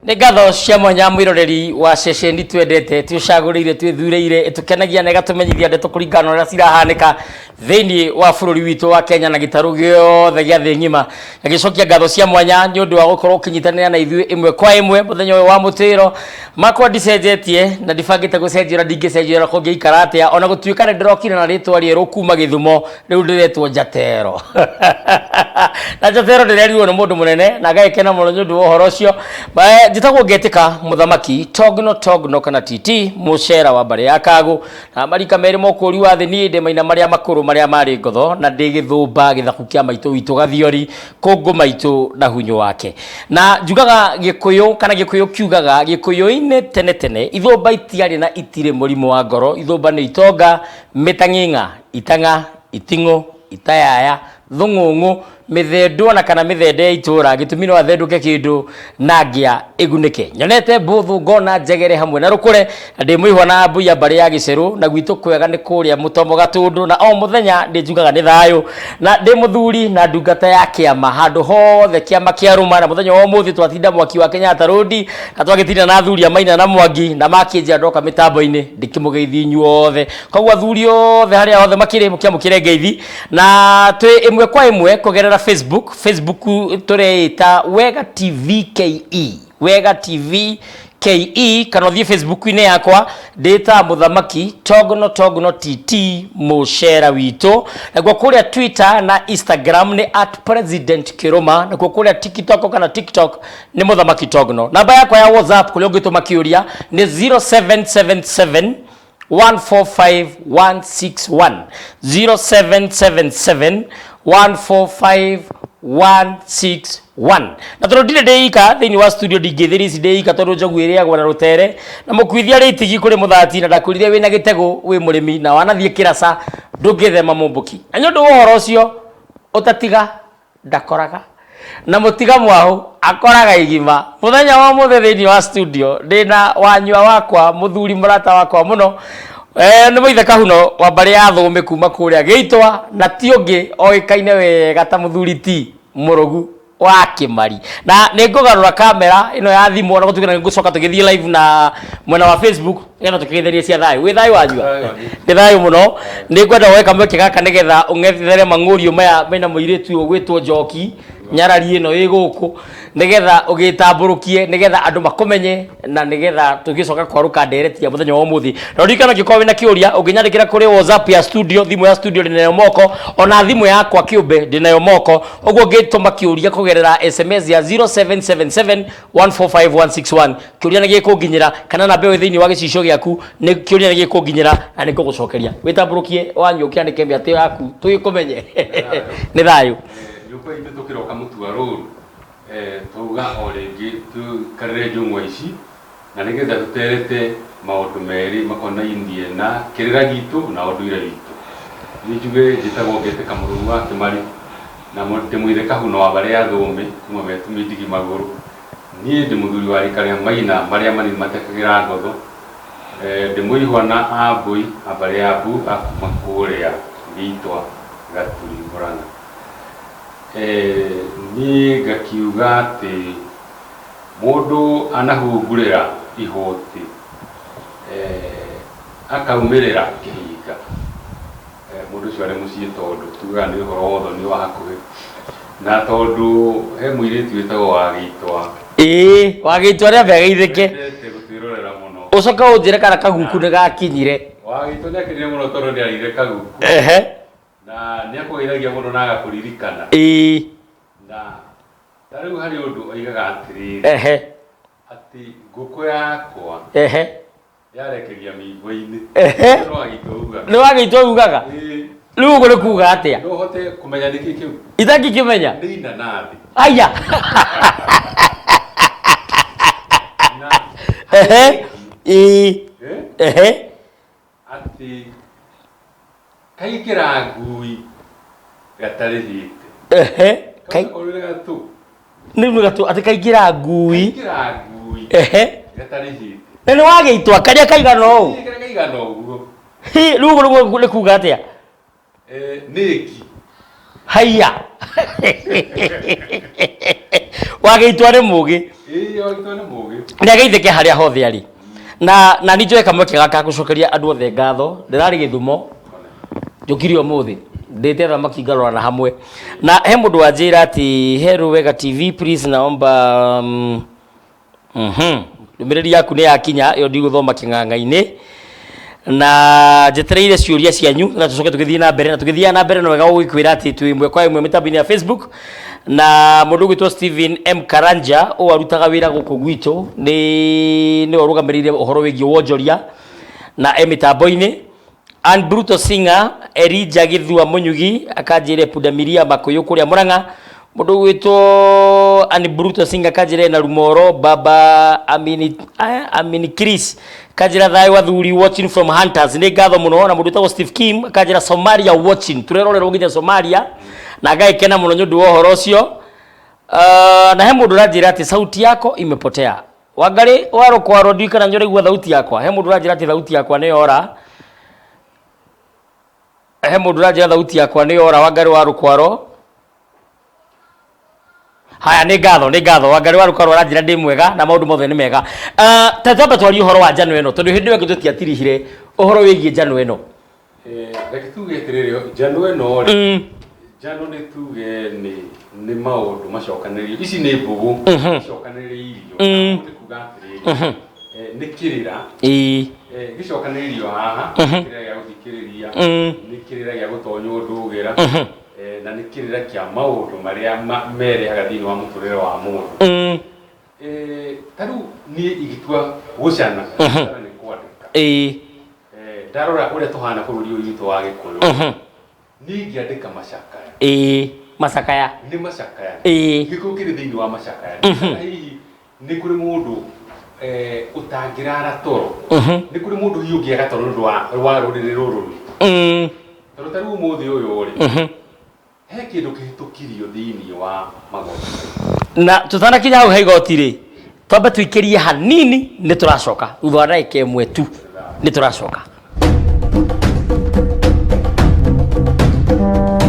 Nĩ ngatho cia mwanya mwĩroreri wa ceceni twendete, twĩcagũrĩire, twĩthurĩire, ĩtũkenagia na ĩgatũmenyithia ndeto kũringana na ũrĩa cirahanĩka thĩinĩ wa bũrũri witũ wa Kenya na gĩtarũ gĩothe gĩa thĩ ng'ima. Ngagĩcokia ngatho cia mwanya nĩ ũndũ wa gũkorwo ũkĩnyitanĩra na ithuĩ ĩmwe kwa ĩmwe mũthenya ũyũ wa mũtĩro. Makwa ndicenjetie na ndibangĩte gũcenjia na ndingĩcenjia ona kũngĩikara atĩa, ona gũtuĩka nĩ ndĩrokire na rĩtwa rĩerũ kuma Gĩthumo, rĩu ndĩretwo Njatero. Na Njatero ndĩrerirwo nĩ mũndũ mũnene na ngagĩkena mũno nĩ ũndũ wa ũhoro ũcio. Njĩtagwo Ngetĩka Mũthamaki Togno Togno kana TT mũcera wa mbarĩ ya Kagũ na marika merĩ ma ũkũri wa thĩ. Niĩ ndĩ maina marĩa makũrũ marĩa marĩ ngotho na ndĩ gĩthũmba gĩthaku kĩa maitũ witũ Gathiori kũngũ maitũ na hunyũ wake. Na njugaga Gĩkũyũ kana Gĩkũyũ kiugaga Gĩkũyũ-inĩ tene tene ithũmba itiarĩ na itirĩ mũrimũ wa ngoro. Ithũmba nĩ itonga, mĩtang'ing'a, itang'a, iting'ũ, itayaya, thũng'ũng'ũ, mĩthendũ ona kana mĩthende ya itũra. Gĩtũmi no athendũke kĩndũ na ngĩa ĩgunĩke. Nyonete mbũthũ ngona njegere hamwe na rũkũre na ndĩ mũihwa na mbui ya mbarĩ ya gĩcerũ na gwitũ kwega nĩ kũrĩa mũtomo gatũndũ na o mũthenya ndĩ njugaga nĩ thayũ na ndĩ mũthuri na ndungata ya kĩama handũ hothe kĩama kĩa rũma. Na mũthenya wa ũmũthĩ twatinda mwaki wa Kenyatta Road na twagĩtinda na athuri a Maina na Mwangi na makĩnjĩra ndoka mĩtambo-inĩ ndĩkĩmũgeithie inyuothe. Koguo athuri othe harĩa hothe makĩrĩ mũkĩamũkĩre ngeithi na twĩ ĩmwe kwa ĩmwe kũgerera Facebook. Facebook tũreĩta Wega TV KE, Wega TV KE, kana ũthiĩ Facebook-inĩ yakwa ndĩta Mũthamaki Togno Togno TT mũcera witũ. Nakuo kũrĩa Twitter na Instagram nĩ at President Kĩrũma, nakuo kũrĩa TikTok kana TikTok nĩ Mũthamaki Togno. Namba yakwa ya WhatsApp kũrĩa ũngĩtũma kĩũria nĩ 0777 145 161, 0777 145 161. Na tondũ ndirĩ ndĩika thĩinĩ wa studio, ndingĩthĩri ici ndĩika tondũ njogu ĩrĩagwo na rũtere na mũkuithia rĩ itigi kũrĩ mũthati na ndakwĩrire wĩna gĩtegũ wĩ mũrĩmi na wanathiĩ kĩraca ndũngĩthema mũmbũki. Na nĩ ũndũ wa ũhoro ũcio ũtatiga ndakoraga na mũtiga mwahũ akoraga igima. Mũthenya wa ũmũthĩ thĩinĩ wa studio ndĩna wanyua wakwa mũthuri mũrata wakwa mũno, nĩ mũithe Kahuno wa mbarĩ ya Thũmbĩ kuma kũrĩa Gĩitwa, na ti ũngĩ oĩkaine wega ta mũthuri ti Mũrũgu wa Kĩmari. Na nĩ ngũgarũra kamera ĩno ya thimũ ona gũtuĩka nĩ ngũcoka tũgĩthiĩ live na mwena wa Facebook nĩgetha tũkĩgeithanie cia thayũ. Wĩ thayũ wanyua? Nĩ thayũ mũno. Nĩ ngwenda woe kamweke gaka nĩgetha ũng'ethere mang'ũriũ maya mena mũirĩtu ũyũ ũgwĩtwo Njoki nyarari ĩno ĩ gũkũ, nĩgetha ũgĩtambũrũkie, nĩgetha andũ makũmenye na nĩgetha tũgĩcoka kwarũka ndereti ya mũthenya wa ũmũthĩ. Na ũririkane ũngĩkorwo wĩna kĩũria ũngĩnyandĩkĩra kũrĩ WhatsApp ya studio, thimũ ya studio ndĩnayo moko, ona thimũ yakwa kĩũmbe ndĩnayo moko, ũguo ũngĩtũma kĩũria kũgerera SMS ya 0777 145161 kĩũria nĩ gĩkũnginyĩra, kana namba ĩyo thĩinĩ wa gĩcicio gĩaku nĩ kĩũria nĩ gĩkũnginyĩra na nĩ ngũgũcokeria. Wĩtambũrũkie wanyua ũkĩanĩke mĩatĩ yaku tũgĩkũmenye. Nĩ thayũ. Nyũmba itũ tũkĩroka mũtua rũru, twauga o rĩngĩ tũikarĩre njũng'wa ici na nĩgetha tũterete maũndũ merĩ makonainie na kĩrĩra gitũ na ũndũire witũ. Niĩ njuge njĩtagwo Ngetĩka Mũrũmu wa Kĩmari na ndĩ mũithe Kahuno wa mbarĩ ya Thũũmĩ kuma Metumi Ndigi Magũrũ. Niĩ ndĩ mũthuri wa rika rĩa Maina marĩa manini matekagĩra ngotho. Ndĩ mũihwa na Ambũi a mbarĩ ya Mbu a kuma kũrĩa Gĩitwa Gaturi Mũrang'a. Niĩ ngakiuga atĩ mũndũ anahungurĩra ihũti akaumĩrĩra kĩhinga, mũndũ ũcio arĩ mũciĩ tondũ tugaga nĩ ũhoro wa ũthoni wa hakuhĩ, na tondũ he mũirĩtu wĩtagwo Wagĩitwa. Ĩĩ, Wagĩitwa nĩ ambe ageithĩke. Wendete gũtwĩrorera mũno. Ũcoke ũnjĩre kana kaguku nĩ gakinyire. Wagĩitwa nĩ akenire mũno tondũ nĩ arĩire kaguku. Ehe. Na nĩ akũgeithagia mũno na agakũririkana. Ĩĩ. Na ta rĩu harĩ ũndũ oigaga atĩrĩrĩ. Ehe. Atĩ ngũkũ yakwa. Ehe. Yarekeria mĩigua-inĩ. Ehe. Nĩ Wagĩitwa ugaga. Nĩ Wagĩitwa ugaga? Ĩĩ. Rĩu ũguo nĩ kuga atĩa? No ũhote kũmenya nĩkĩ kĩu? Itangĩkĩmenya. Nĩ inanathi. Aya. Na Ehe. Ĩĩ. Eh? Ehe. Atĩ kaingĩra ngui gatarĩhĩte. Ehe. Kai nĩ gatũ. Nĩ gatũ atĩ kaingĩra ngui. Kaingĩra ngui. Ehe. Gatarĩhĩte. Na nĩ wagĩitwa karĩa kaigana ũũ. Karĩa kaigana ũguo. Hi, rĩu ũguo nĩguo nĩ kuga atĩa? Nĩ ngi. Haiya. Wagĩitwa nĩ mũgĩ. Ĩĩ wagitwo nĩ mũgĩ. Nĩ ageithĩke harĩa hothe arĩ. Na nĩ njoe kamweke gaka gũcokeria andũ othe ngatho. Ndĩrarĩ Gĩthumo, njũkire ũmũthĩ ndĩte thamaki ngarora na hamwe. Na he mũndũ wanjĩra atĩ Hello Wega TV, please naomba ndũmĩrĩri yaku nĩ yakinya, ĩyo ndigũthoma kĩng'ang'a-inĩ. Na njetereire ciũria cianyu na tũcoke tũgĩthiĩ na mbere, na tũgĩthiaga na mbere na wega gũgĩkwĩra atĩ twĩ ĩmwe kwa ĩmwe mĩtambo-inĩ ya Facebook. Na mũndũ ũgwĩtwo Steven M Karanja, ũyũ arutaga wĩra gũkũ gwitũ, nĩ nĩwe ũrũgamĩrĩire ũhoro wĩgiĩ wonjoria na e mĩtambo-inĩ. Ann Bruto Singer, Elijah Gĩthua Mũnyugi, akanjĩre pundamilia Makũyũ kũrĩa Mũrang'a. Mũndũ ũgwĩtwo Ann Bruto Singer akanjĩre na Rumoro, Baba Amini, Amini Chris akanjĩra thayũ athuri, watching from Hunters. Nĩ ngatho mũno. Na mũndũ ũtagwo Steve Kim akanjĩra Somalia watching, tũrerorerwo nginya Somalia na ngagĩkena mũno nĩ ũndũ wa ũhoro ũcio. Na he mũndũ ũranjĩra atĩ sauti yako imepotea. Wangarĩ wa Rũkwaro, ndiũĩ kana nĩ ũraigua thauti yakwa. He mũndũ ũranjĩra atĩ thauti yakwa nĩ yora. He mũndũ ũranjĩra thauti yakwa nĩ yora, Wangarĩ wa Rũkwaro. Haya, nĩ ngatho, nĩ ngatho. Wangarĩ wa Rũkwaro aranjĩra ndĩ mwega na maũndũ mothe nĩ mega. Ta twambe twarie ũhoro wa njano ĩno, tondũ hĩndĩ ĩyo ĩngĩ tũtiatirihire ũhoro wĩgiĩ njano ĩno. Reke tuge atĩrĩrĩ, njano ĩno rĩ, njano nĩ tuge nĩ maũndũ macokanĩrĩirio, ici nĩ mbũgũ icokanĩrĩirio. Nĩ kuga atĩrĩrĩ, nĩ kĩrĩra gĩcokanĩrĩirio haha, nĩ kĩrĩra gĩa gũthikĩrĩria, nĩ kĩrĩra gĩa gũtonywo ndũgĩra, na nĩ kĩrĩra kĩa maũndũ marĩa merehaga thĩinĩ wa mũtũrĩre wa mũndũ. Ta rĩu niĩ ingĩtua gũcana, gũcana nĩ kwandĩka. Ndarora ũrĩa tũhana bũrũri ũyũ witũ wa Gĩkũyũ, niĩ ingĩandĩka macakaya. Ĩĩ, macakaya. Nĩ macakaya. Gĩkũyũ kĩrĩ thĩinĩ wa macakaya. Kana hihi nĩ kũrĩ mũndũ ũtangĩrara toro? Nĩ kũrĩ mũndũ hihi ũngĩaga toro nĩ ũndũ wa rũrĩrĩ rũrũ rwitũ? Tondũ ta rĩu ũmũthĩ ũyũ rĩ, he kĩndũ kĩhĩtũkirio thĩinĩ wa magoti. Na tũtanakinya hau he igoti rĩ, twambe tũikĩrie hanini, nĩ tũracoka thutha wa ndagĩka ĩmwe tu, nĩ tũracoka.